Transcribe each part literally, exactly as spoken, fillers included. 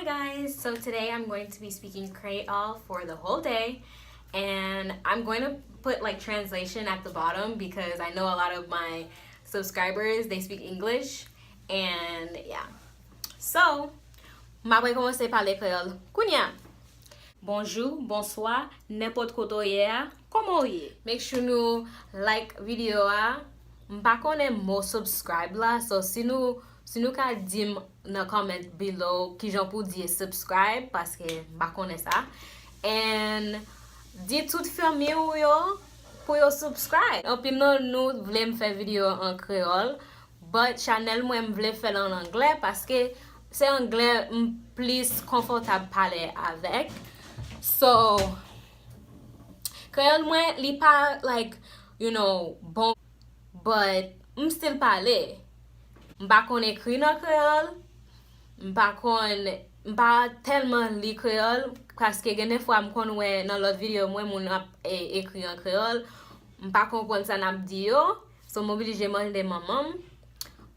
Guys, so today I'm going to be speaking Creole for the whole day, and I'm going to put, like, translation at the bottom because I know a lot of my subscribers, they speak English, and yeah. So, m ap rekòmanse pale kreyòl kounya. Bonjou, bonswa, nenpòt kote w ye a, kòman w ye? Make sure nou like videyo a. M pa konnen mo subscribe la, so si nou, si nou ka di m nan comment below kijan pou di subscribe, paske m pa konnen sa. And di tout fanmi w yo pou yo subscribe. Anpil nan nou vle m fè videyo an kreyòl, but chanèl mwen m vle fè l an anglè paske se anglè m plis konfòtab pale avèk. So, kreyòl mwen, li pa, like, you know, bon, but m still pale. M pa konn ekri nan kreyòl. M pa konn, m pa tèlman li kreyòl, paske gen de fwa m konn wè nan lòt videyo mwen, moun ap, e, ekri an kreyòl. M pa konprann sa n ap di yo. So, m oblije mande manman m.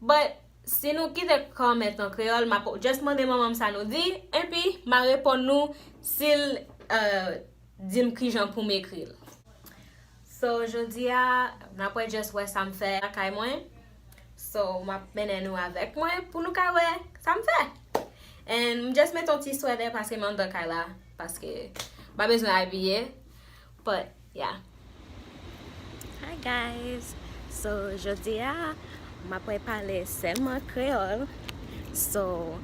But, si nou kite comment an kreyòl, m ap just mande manman m sa nou di, epi m a reponn nou si l, euh, di m kijan pou m ekri l. So, jodi a, n ap wè just wè sa m fè lakay mwen. So, m ap mennen nou avèk mwen pou nou ka wè sa m fè. And m just met yon ti swètè paske m anndan kay la, paske m pa bezwen abiye. But, yeah. Hi guys. So, jodi a, m ap pale sèlman kreyòl. So,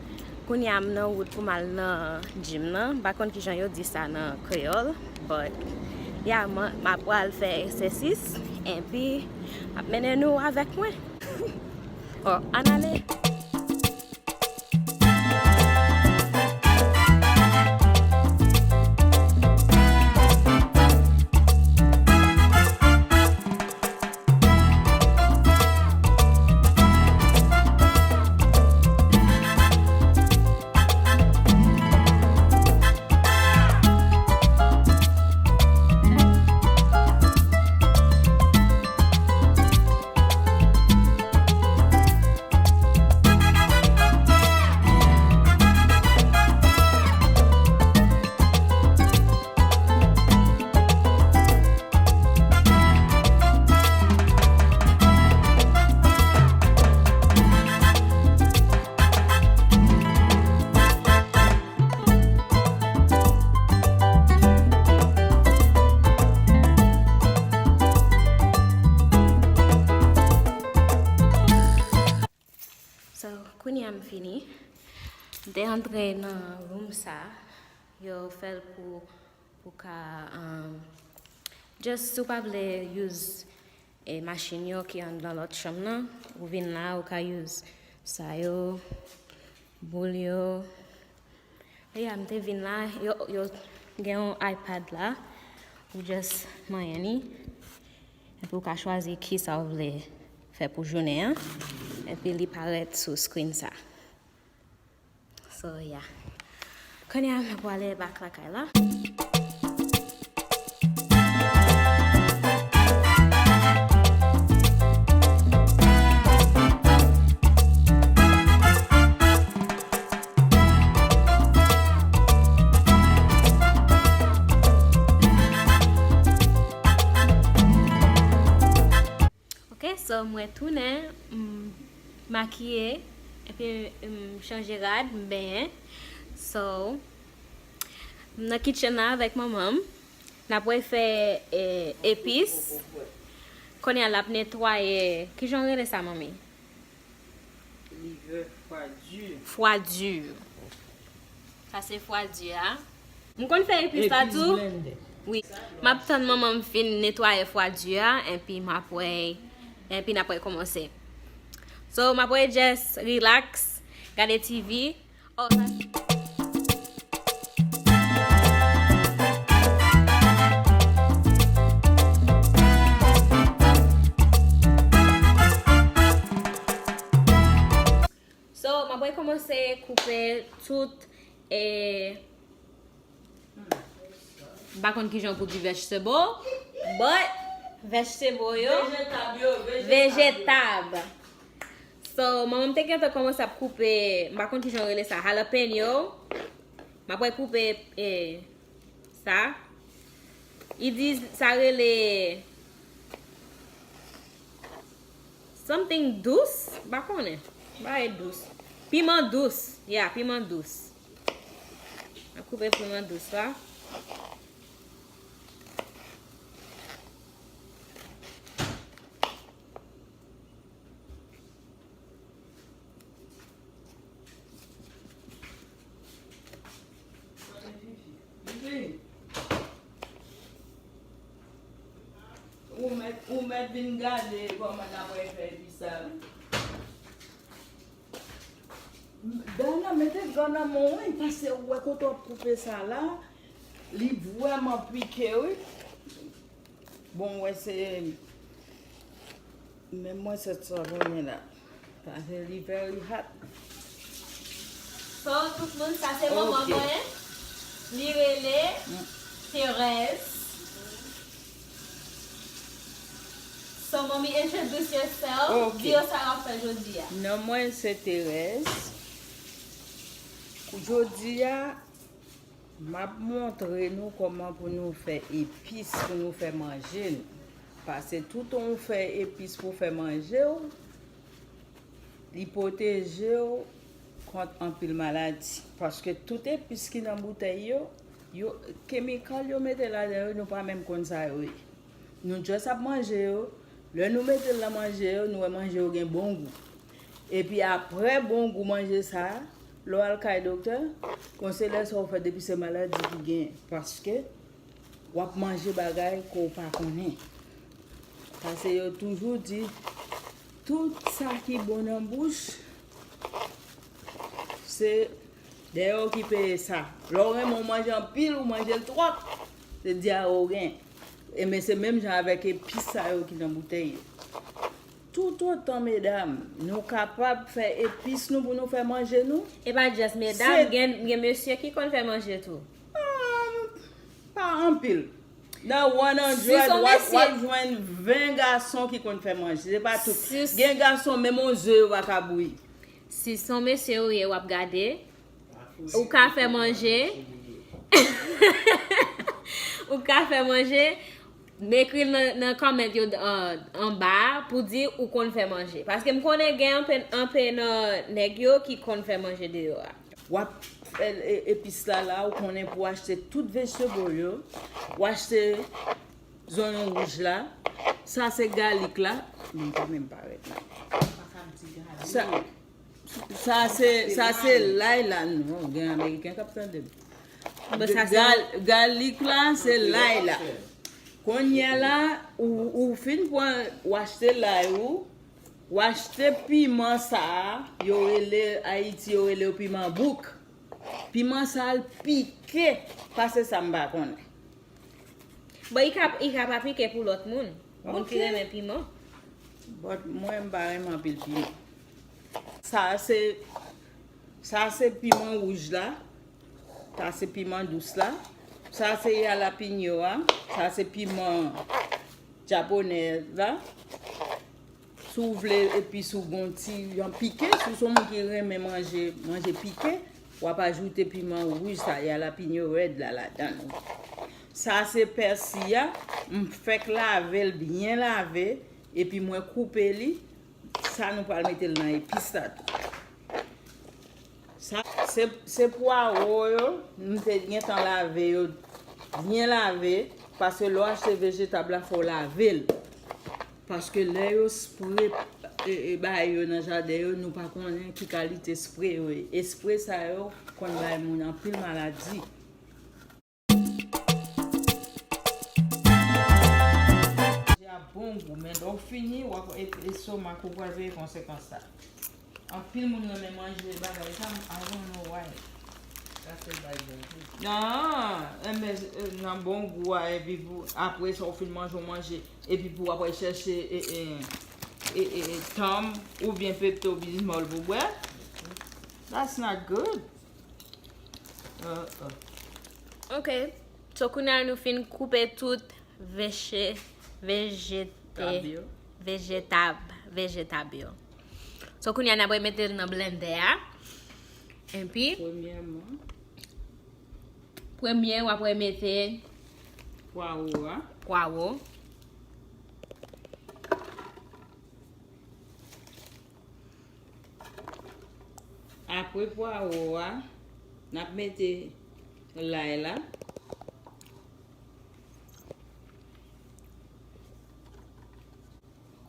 kounye a m nan wout pou m al nan gym nan. M pa konn kijan yo di sa nan kreyòl, but, yeah, m, m ap pral fè egzèsis, epi m ap mennen nou avèk mwen. Oh, ann ale. So, kounye a m fini. M te antre nan room sa. Yo fè l pou, pou ka, um, just si w pa vle use, e, machin yo ki anndan lòt chanm nan, ou vin la, ou ka use sa yo, boul yo. Yeah, m te vin la, yo, yo gen yon iPad la, ou just manyen li, epi ou ka chwazi kisa ou vle fè pou jounen an, epi li parèt sou screen sa. So, yeah. Kounye a, m pwale back lakay la. Ok, so mwen tounen, m makiye, epi m chanje rad, m benyen. So, m nan kitchen nan avèk manman m. N ap refè, eh, epis. Kounye a l ap netwaye. Kijan w rele sa, manmi? Liver foie dur. Foie dur. Sa se foie dur a. M konn fè epis la tou. Wi. M ap tann manman m fin netwaye foie dur a, epi m ap wè, epi n ap rekòmanse. So, m ap wè just relax, gade T V. Oh, sa. So, m ap rekòmanse koupe tout, e, m pa konn kijan pou di vegetable, but vegetable yo. Vejetab yo, vejetab yo. Vejetab. So, manman m te gentan kòmanse ap koupe, m pa konn kijan yo rele sa, jalapeño. M ap koupe, eh, sa. Li di sa rele something dous. M pa konnen. Bagay dous. Piman dous. Yeah, piman dous. M ap koupe piman dous la. Ou mèt, ou mèt vin gade kòman n ap fè epis sa, wi. Dana, mete gò nan men w, wi, paske ou wè kote w ap koupe sa la, li vrèman pike, wi. Bon, wè se, men mwen se sa konnen la. Paske li very hot. So, tout moun, sa se manman mwen. Li rele Thérèse. So, mommy, introduce yourself. Ok. Di yo sa w ap fè jodi a. Non mwen se Thérèse. Jodi a, m ap montre nou kòman pou nou fè epis pou nou fè manje nou. Paske toutan ou fè epis pou fè manje w, li pwoteje w kont anpil maladi. Paske tout epis ki nan boutèy yo, yo, kemikal yo mete ladan yo, nou pa menm konn sa yo ye. Nou just ap manje yo. Lè nou mete l nan manje yo, nou wè manje yo gen bon gou. Epi apre bon gou manje sa, lè w al kay doktè, bon, se lè sa w fè depi se maladi ki gen. Paske w ap manje bagay ke w pa konnen. Paske yo toujou di, tout sa ki bon nan bouch, se dèyè w ki peye sa. Lè w renmen w manje anpil, ou manje l twòp, se dyare w gen. Ebyen, se menm jan avèk epis sa yo ki nan boutèy yo. Toutotan, medam, nou kapab fè epis nou pou nou fè manje nou. E pa just medam, gen, gen mesye ki konn fè manje tou. Um, pa anpil. Nan one hundred, w ap, w ap jwenn ven gason ki konn fè manje. Se pa tout. Gen gason, menm yon ze yo pa ka bouyi. Si se yon mesye ou ye, w ap gade. Ou ka fè manje. Ou ka fè manje. Ekri l nan, nan comment yo, uh, anba a pou di ou konn fè manje. Paske m konnen gen anpe, anpe nan nèg yo ki konn fè manje deyò a. W ap fè, e, epis la la, ou konnen pou achte tout vegetable yo. Ou achte zonyon wouj la. Sa se galik la. Li pa menm parèt la. Sa, sa se, sa se lay la. Non, gen Ameriken k ap tande m. Bon, sa se gal-, galik la, se lay la. Kounye a la, ou, ou fin pran, ou achte lay ou, ou achte piman sa a, yo rele Ayiti, yo rele yo piman bouk. Piman sa a l pike, pase sa m pa konnen. Bon, li ka, li ka pa pike pou lòt moun. Moun ki renmen piman. But mwen, m pa renmen anpil piman. Sa se, sa se piman wouj la. Sa se piman dous la. Sa se jalapeño a. Sa se piman japonè la. Si w vle epis ou gon ti jan pike, si w se yon moun ki renmen manje, manje pike, w ap ajoute piman wouj sa, jalapeño red la, ladan l. Sa se pèsi a, m fèk lave l, byen lave, epi mwen koupe li. Sa nou pral mete l nan epis la tou. Sa, se, se pwawo yo, m te gentan lave yo, byen lave, paske lè w achte vejetab la, fò w lave l. Paske lè yo spre, e, e, bagay yo nan jaden yo, nou pa konnen ki kalite spre yo ye. E spre sa yo konn bay moun anpil maladi. Manje a bon gou, men lè w fini, w ap, e, estomak ou pral peye konsekans sa. Anpil moun renmen manje bagay sa, I don't know why. Sa se bay bon gou. Nan, enben, e, nan bon gou a, epi pou, apre sa, w fin manje, w manje, epi pou w ap al chèche, e, e, e, e, e, tanm, oubyen Pepto Bismol pou bwè. That's not good. Uh, uh. Ok. So, kounye a nou fin koupe tout veje-, vejete-, vejetab, vejetab yo. So, kounye a n ap remete l nan blendè a. Epi, premyèman, Premye, w ap remete pwawo a. Pwawo. Apre pwawo a, n ap mete lay la.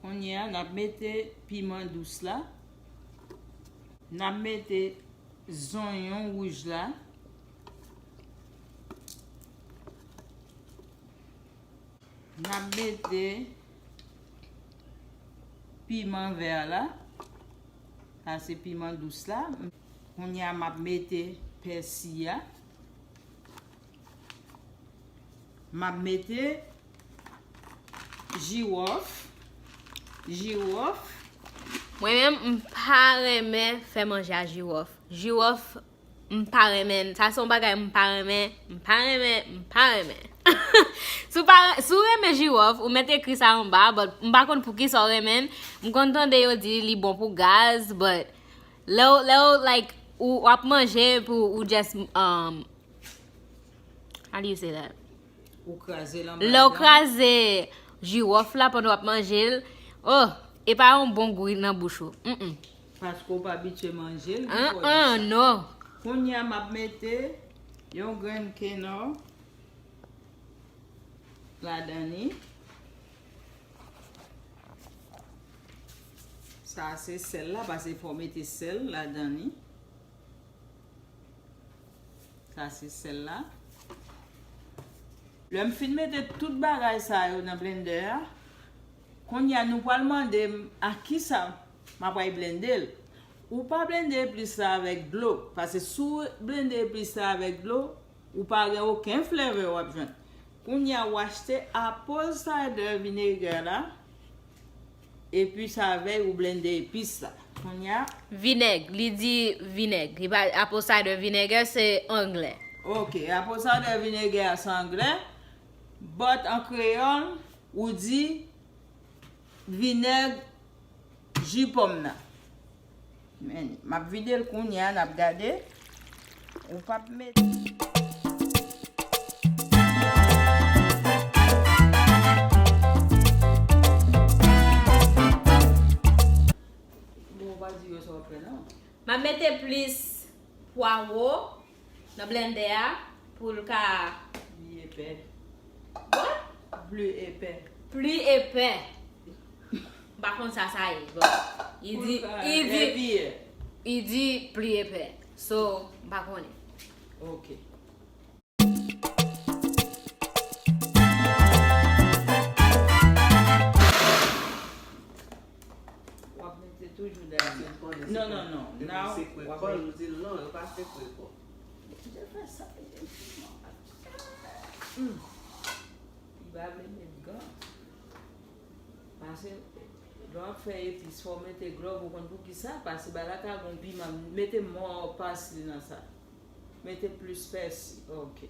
Kounye a, n ap mete piman dous la. N ap mete zonyon wouj la. N ap mete piman vè la. Sa se piman dous la. Kounye a, m ap mete pèsi a. M ap mete jiwòf. Jiwòf. Mwen menm, m pa renmen fè manje a jiwòf. Jiwòf, m pa renmen. Sa se yon bagay m pa renmen, m pa renmen, m pa renmen. Si w pa, si w renmen jiwòf, ou mèt ekri sa anba, but m pa konn poukisa w renmen l. M konn tande yo di li bon pou gaz, but lè w, lè w, like, ou, w ap manje pou ou just, um, how do you say that? Ou kraze l anba. Lè w kraze jiwòf la pandan w ap manje l, oh, e pa yon bon gou nan bouch ou. Mm-mm. Paske w pa abitye manje l, ki fè w di sa. Non. Kounye a, m ap mete yon grenn kenò ladan li. Sa se sèl la, paske fò w mete sèl ladan li. Sa se sèl la. Lè m fin mete tout bagay sa yo nan blendè a, kounye a nou pral mande m a kisa m ap pral blende l. Ou pa blende eplis la avèk dlo, paske si w blende eplis la avèk dlo, ou pa gen okenn flevè w ap jwenn. Kounye a, w achte apple cider vinegar la, epi sa avèk ou blende epis la. Kounye a. Vinèg, li di vinèg. Li pa apple cider vinegar, se anglè. Ok, apple cider vinegar se anglè, but an kreyòl, ou di vinèg ji pòm nan. Men, m ap vide l kounye a, n ap gade. Ou p ap mete. Bon, ou pa di yo sa w ap fè, non. M ap mete plis pwawo nan blendè a pou l ka pli epè. What? Pli epè. Pli epè. M pa konn sa sa ye, but li di, li di, li di pli epè. So, m pa konnen. Ok. W ap mete toujou dayè. Non, non, non. Now, w ap mete. Yo pa sekwe kò. Li te fè sa. Hmm. Li pa vle met gan. Paske lè w ap fè epis, fò w mete glòv, ou konn poukisa? Paske bagay la ka gon piman. Mete more parsley nan sa. Mete plis pèsi. Ok.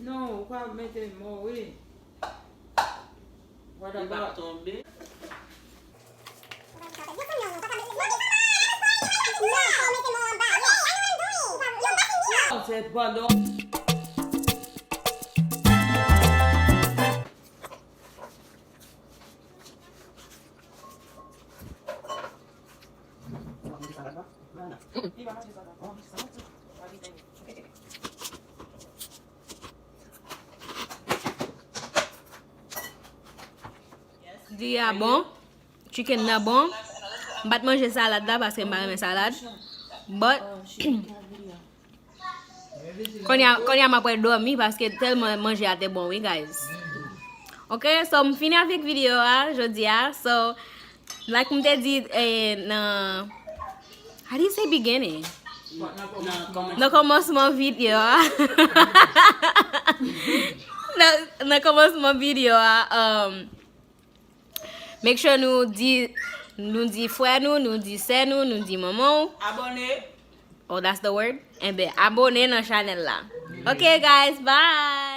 Non, ou ka mete more, wi. What about? Li pa tonbe. Se pandan. Diri a bon, chicken nan bon. M pa t manje salad la paske m pa renmen salad. But, kounye a, kounye a m ap al dòmi paske tèlman manje a te bon, wi, guys. Ok, so m fini avèk videyo a jodi a. So, like m te di, eh, nan, how do you say beginning? Nan kòmansman videyo a. Nan, nan kòmansman videyo a, um, make sure nou di, nou di frè nou, nou di sè nou, nou di manman w. Abòne. Oh, that's the word? Enben, abòne nan chanèl la. Ok, guys, bye!